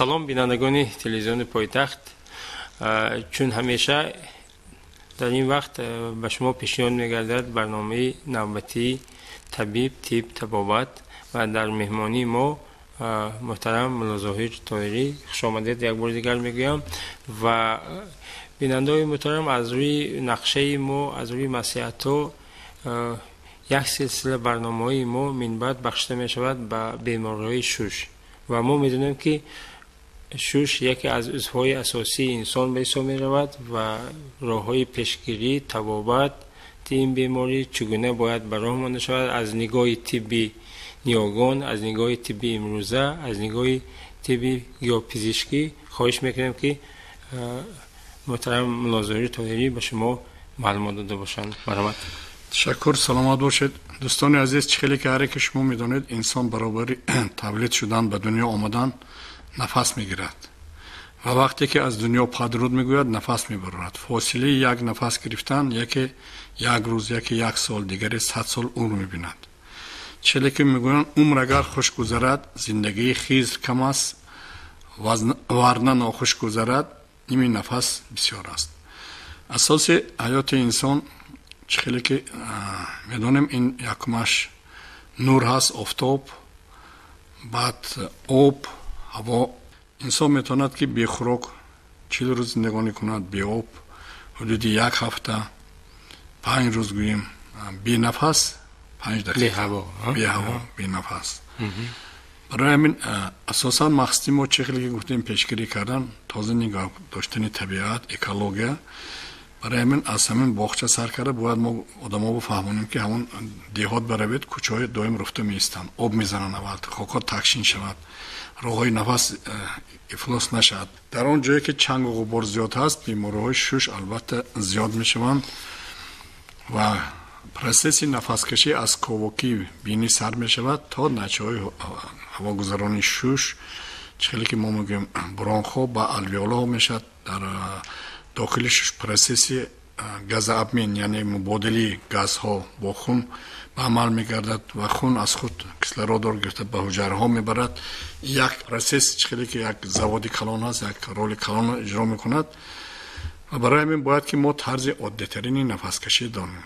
Салом, бинандагони телевизиони «Пойтахт». Чун ҳамеша дар ин вақт ба шумо пешниҳод мегардад барномаи навбатии «Табиб, тиб, табобат» ва дар меҳмонии мо муҳтарам Муллозоҳир Тоҳирӣ. Хушомадед як бори дигар мегӯям. Ва бинандаҳои муҳтарам, аз рӯи нақшаи мо, аз рӯи маслиҳатҳо, як силсила барномаҳои мо минбаъд бахшида мешавад ба бемориҳои шуш. Ва мо медонем, ки шуш яке аз узвҳои асосии инсон ба ҳисоб меравад ва роҳҳои пешгирӣ, табобати ин беморӣ чӣ гуна бояд ба роҳ монда шавад аз нигоҳи тибби ниёгон, аз нигоҳи тибби имрӯза, аз нигоҳи тибби геопизишкӣ, хоҳиш мекунем, ки муҳтарам Муллозоҳири Тоҳирӣ ба шумо маълумот дода бошанд. Марҳамат. Ташаккур, саломат бошед. Дӯстони азиз, чӣ хеле ки ҳар яке шумо медонед, инсон баробари тавлид шудан, ба дунё омадан, нафас мегирад ва вақте ки аз дунё падруд мегӯяд, нафас мебарорад. Фосилаи як нафас гирифтан яке як рӯз, яке як сол, дигаре 100 сол умр мебинад. Челе ки мегӯянд, умр агар хуш гузарад, зиндагии Хизр кам аст, варна нохуш гузарад, ними нафас бисёр аст. Асоси ҳаёти инсон, чӣ хеле ки медонем, ин якумаш нур ҳаст, офтоб, баъд об, ҳаво. Инсон метавонад, ки бехӯрок 40 рӯз зиндагонӣ кунад, беоб ҳудуди як ҳафта, 5 рӯз гӯем, бенафас 5 дақиқа. Беҳаво, бенафас. Барои ҳамин асосан мақсади мо, чӣ хеле ки гуфтем, пешгирӣ кардан, тоза нигоҳ доштани табиат, экология. Барои ҳамин аз ҳамин боғча сар карда бояд мо одамо бифаҳмонем, ки ҳамон деҳот баравед, кӯчаҳои доим руфта меистанд, об мезананд аввал, хокҳо такшин шавад, роҳҳои нафас ифлос нашавад. Дар он ҷое ки чангу ғубор зиёд ҳаст, бемориҳои шуш албатта зиёд мешаванд ва процесси нафаскашӣ аз ковокии бинӣ сар мешавад то найчаҳои ҳавогузаронии шуш, чӣ хеле ки мо мегӯем, бронхҳо ба алвеолаҳо мешавад. Дар дохили шуш процесси газообмен, яъне мубодилаи газҳо бо хун ба амал мегардад ва хун аз худ кислородро гирифта ба ҳуҷайраҳо мебарад. Як процесс, чӣ хеле ки як заводи калон аст, як роли калонро иҷро мекунад. Ва барои ҳамин бояд ки мо тарзи оддитарини нафаскашӣ донем.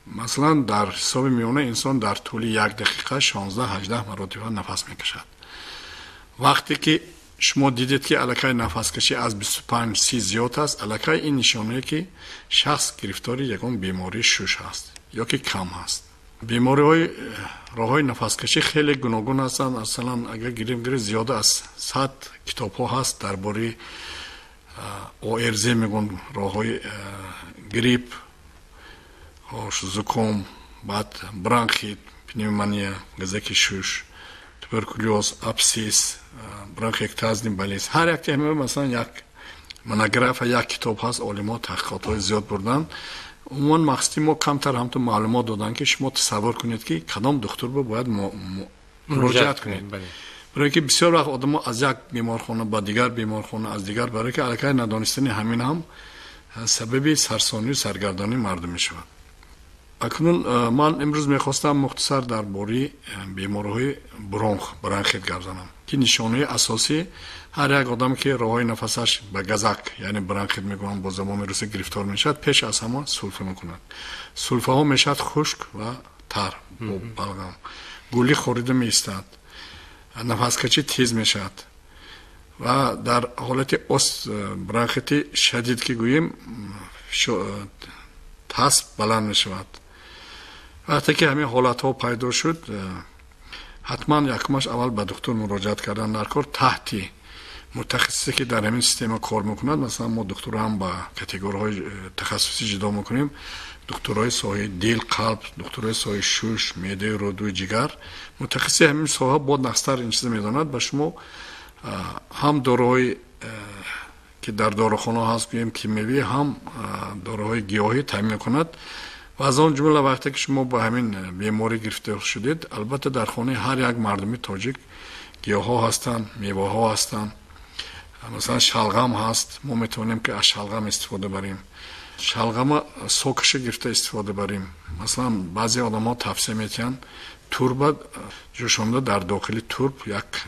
Масалан, дар ҳисоби миёна инсон дар тӯли як дақиқа 16-18 маротиба нафас мекашад. Вақте ки шумо дидед, ки аллакай нафаскашӣ аз 25-30 зиёд аст, аллакай ин нишонае, ки шахс гирифтори ягон бемории шуш ҳаст ё ки кам ҳаст. Бемориҳои роҳҳои нафаскашӣ хеле гуногун ҳастанд. Масалан, агар гирем, гирем, зиёда аз 100 китобҳо ҳаст дар бораи ОРЗ мегӯн, роҳҳои грипп, зуком, баъд бронхит, пневмония, газаки шуш, туберкулёз, абсцесс, бронхоэктазный болезнь. Ҳар якти ҳама, масалан, як монография, як китоб ҳаст. Олимҳо таҳқиқотҳои зиёд бурданд. Умуман, мақсади мо камтар ҳамту маълумот додан, ки шумо тасаввур кунед, ки кадом духтурба бояд муроҷиат кунед, барое ки бисёр вақт одамо аз як беморхона ба дигар беморхона, аз дигар, барое ки аллакай надонистани ҳамин ҳам сабаби сарсонию саргардонии мардум мешавад. Акнун ман имрӯз мехостам мухтасар дар бораи бемориҳои бронх, бронхит гап занам, ки нишонаи асосӣ ҳар як одам, ки роҳҳои нафасаш ба газак, яъне бронхит мегӯянд бо забони русӣ, гирифтор мешавад, пеш аз ҳама сулфа мекунад. Сулфаҳо мешавад хушк ва тар, бо балғам, гулӣ хорида меистад, нафаскашӣ тез мешавад ва дар ҳолати бронхити шадид ки гӯем, тасб баланд мешавад. Вақте ки ҳамин ҳолатҳо пайдо шуд, ҳатман якумаш аввал ба духтур муроҷиат кардан дар кор, таҳти мутахассисе, ки дар ҳамин система кор мекунад. Масалан, мо духтурро ҳам ба категориҳои тахассусӣ ҷудо мекунем: духтурҳои соҳаи дил, қалб, духтурҳои соҳаи шуш, меъдаи рӯду, ҷигар. Мутахассиси ҳамин соҳа бо нақстар ин чиза медонад. Ба шумо ҳам доруҳои, ки дар дорухона ҳаст, гӯем, кимиёвӣ, ҳам доруҳои гиёҳӣ таъмин мекунад. Ва аз он ҷумла, вақте ки шумо ба ҳамин беморӣ гирифтор шудед, албатта дар хонаи ҳар як мардуми тоҷик гиёҳҳо ҳастанд, меваҳо ҳастанд. Масалан, шалғам ҳаст, мо метавонем, ки аз шалғам истифода барем, шалғама сокаша гирифта истифода барем. Масалан, баъзе одамҳо тавсия метиҳанд турба ҷӯшонда, дар дохили турб як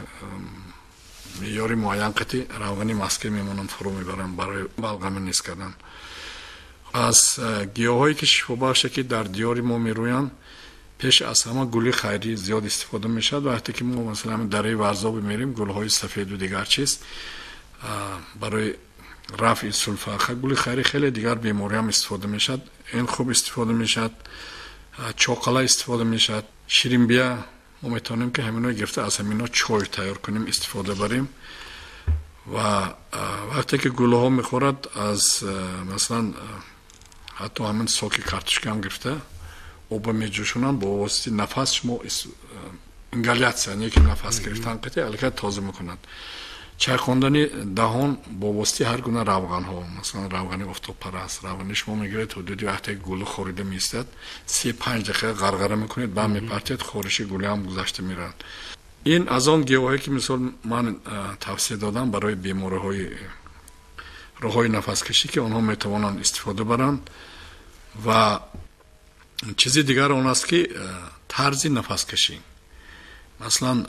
меъёри муайян қати равғани маска мемонам, фурӯ мебарам барои балғами низ кардан. Аз гиёҳое ки шифобахше, ки дар диёри мо мерӯянд, пеш аз ҳама гули хайрӣ зиёд истифода мешавад. Вақте ки мо, масалан, дараи Варзобе мерем, гулҳои сафеду дигар чиз барои рафъи сулфа, гули хайрӣ хеле дигар бемориам истифода мешавад. Ин хуб истифода мешавад, чоқала истифода мешавад, ширинбия. Мо метавонем, ки ҳамино гирифта, аз ҳамино чой тайёр кунем, истифода барем. Ва вақте ки гулҳо мехӯрад, аз, масалан, ҳатто ҳамин соки картошкаам гирифта, оба меҷӯшонанд, бо воситаи нафас шумо ингаляция не ки нафас гирифтан қити аллакай тоза мекунад. Чайхондани даҳон бо воситаи ҳар гуна равғанҳо, масалан, равғани офтобпараст, равғани шумо мегиред, ҳудуди вақте гулу хорида меистад, 3-5 дақиқа ғарғара мекунед, баъд мепартед, хориши гулиам гузашта меравад. Ин аз он гиёҳое ки, мисол, ман тавсия додам барои бемориҳои роҳҳои нафаскашӣ, ки онҳо метавонанд истифода баранд. Ва чизи дигар он аст, ки тарзи нафаскашӣ. Масалан,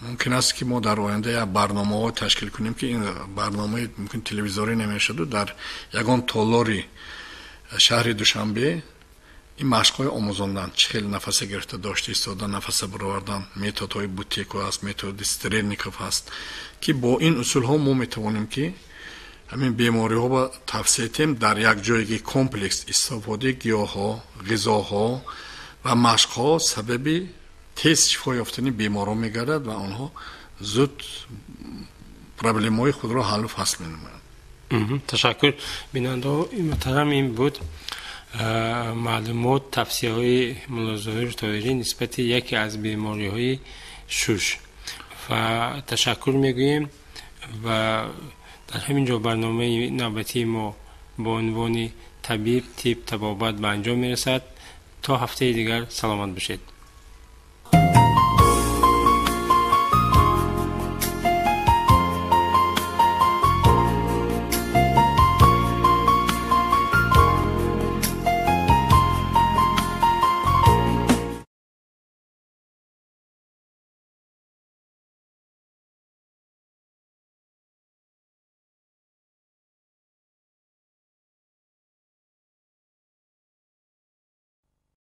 мумкин аст, ки мо дар оянда як барномаҳо ташкил кунем, ки ин барномаи мумкин телевизорӣ намешаду дар ягон толори шаҳри Душанбе ин машқҳои омӯзондан, чӣ хел нафаса гирифта, дошта истода, нафаса баровардан, методҳои Бутейко аст, методи Стрельников ҳаст, ки бо ин усулҳо мо метавонем, ки ҳамин бемориҳо ба тавсия тем дар як ҷойги комплекс истифодаи гиёҳҳо, ғизоҳо ва машқҳо сабаби тез шифо ёфтани беморон мегардад ва онҳо зуд проблемаҳои худро ҳаллу фасл менамоянд. Ташаккур. Бинандаҳо муҳтарам, ин буд маълумот, тавсияҳои Муллозоҳир Тоҳирӣ нисбати яке аз бемориҳои шуш. Ва ташаккур мегӯем. Ва дар ҳамин ҷо барномаи навбатии мо бо унвони «Табиб, тиб, табобат» ба анҷом мерасад. То ҳафтаи дигар саломат бошед.